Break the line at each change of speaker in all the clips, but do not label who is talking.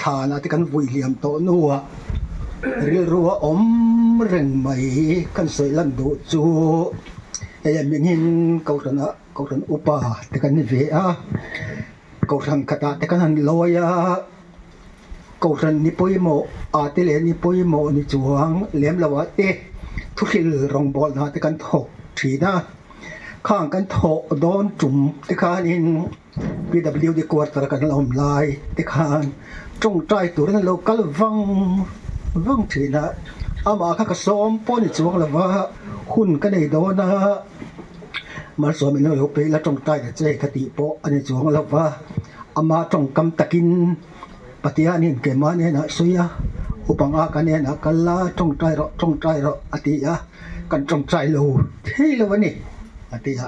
Thlanah te kan vui hliam tawh hnuah rilru a awm reng mai kan sawi lan duh chu hei a hmingin Kohhranah Kohhran upa te kan ni ve a, Kohhran khatah te kan han lawi a, Kohhran ni pawimawh ah te leh ni pawimawh ni chuang lem lo ah te thuhril rawngbawlna te kan thawk thin a, khang kan thawh dawn tum te khanin PWD quarter kan la awm lai te khan tawngtai turin an lo kal vang vang thin a, amah kha ka sawm pawh ni chuang lo va, hun ka nei dawn a, malsawm in lo peih la tawngtai ta che ka tih pawh a ni chuang lo va, ama tawngkam takin Pathianin keimah hnenah sawi a, upanga ka hnenah kal la tawngtai rawh tawngtai rawh a ti a, kan tawngtai lo thei lo a ni a ti a,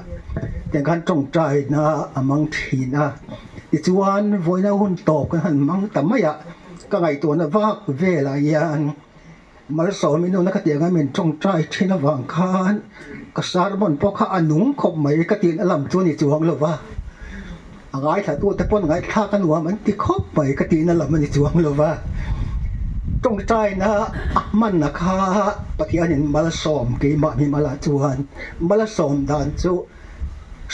tiang khan tawngtaina a mang thin a, tichuan vawiina hun tawp kan han mang ta mai a, ka ngaihtuahna vak velah hian Malsawm inuna ka tih anga min tawngtai thin avang khan ka sermon pawh kha a nung khawp mai ka tihna lam chu a ni chuang lo va, a ngaithlatute pawn ngaihthlak a nuam an ti khawp mai ka tihna lam a ni chuang lo va, tawngtaina a hmanna kha Pathianin malsawm keimah hmimala chuan malsawm dan chu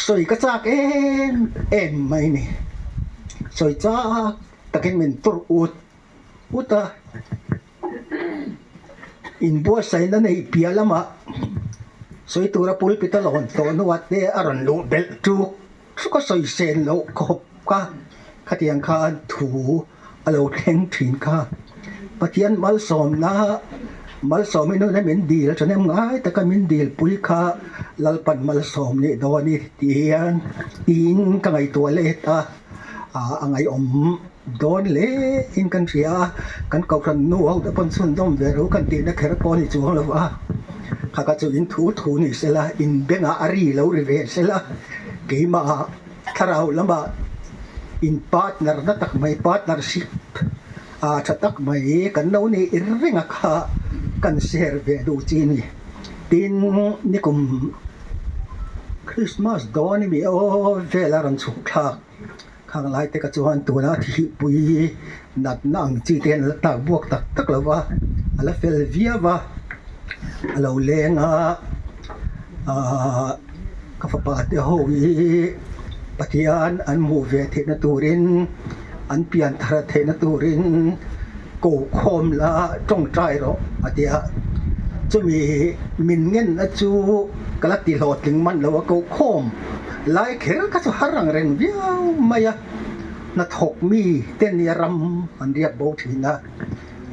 sawi ka chak em em mai ni, sawi chak takin min tur ut ut a. Inbuatsaihna neih piah lamah sawi tura pulpit a lawn tawh hnuah te a rawn luh belh ṭuk ṭuk a sawi sen loh khawp kha khatiang khan thu a lo thleng ṭhin kha. Pathian malsawmna malsawmin huna min dil ṭhahnem ngai taka min dilpui kha Lalpan malsawm nih dawn i tih hian tiin ka ngaihtuah let a, a ngaihawm. Dawn hle in kan hria a, kan kohhran nu ho te pawn chhunzawm ve ro kan tihna kher pawh a ni chuang lo a, kha kha chu in thu thu ni sela, in bengah a ri lo ri ve sela, keimah thlarau lamah in partner na tak mai partnership a tha tak mai kan lo nih reng a kha kan share ve duh chi a ni. Tin, nikum Christmas dawn emi aw vel a rawn chhuk thlak. Khang lai te ka chuan tuna thihpui natna ang chi te hian a la tak buak tak tak lo va, a la fel viau va, a lo leng a, ahh ka fapa te ho hi Pathian an hmuh ve theihna turin an pian thar theihna turin ko khawm la tawngtai rawh a ti a, chumi min ngenna chu ka la ti hlawhtling man lo a ko khawm. Lai kher kha chu har ang reng viau mai a, hnathawk mi te nia ram an riak bo thin a,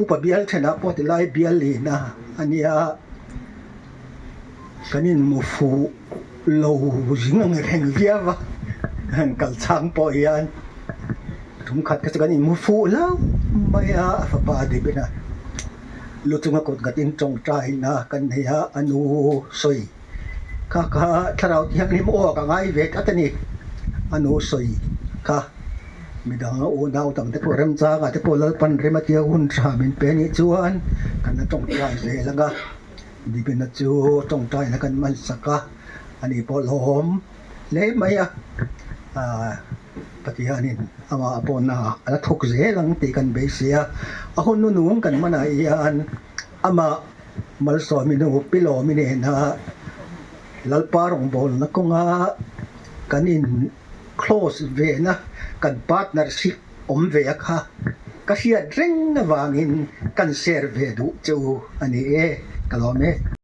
upa bial thenah pawh tilai bial lin a a nia, kan inhmu fuh lo zing ang reng viau a, han kal chang pawh hian tumkhat kha chu kan inhmu fuh lo mai a, a fapa dip ina lu chunga kut nghatin tawngtaina kan nei a, a nu sawi. Kha kha thlarau thianghlim aw ka ngai ve tlat a ni. A nu sawi kha midang a unau dang te pawh remchanga te pawh Lalpan rem a tia hun tha min pe anih chuan kan la tawngtai zel ang a, Dibina chu tawngtaina kan man sak a, ani pawh lawm hle mai a, aah Pathianin amah pawhna a la thawk zel ang tih kan beisei a, a hun nunung kan manah hian amah. Malsawmi nu Pi Lawmi nena Lalpa rawngbawlna kawnga kan in close vena kan partnership awm ve a kha ka hriat reng avangin kan share ve duh che u a ni e, ka lawm e.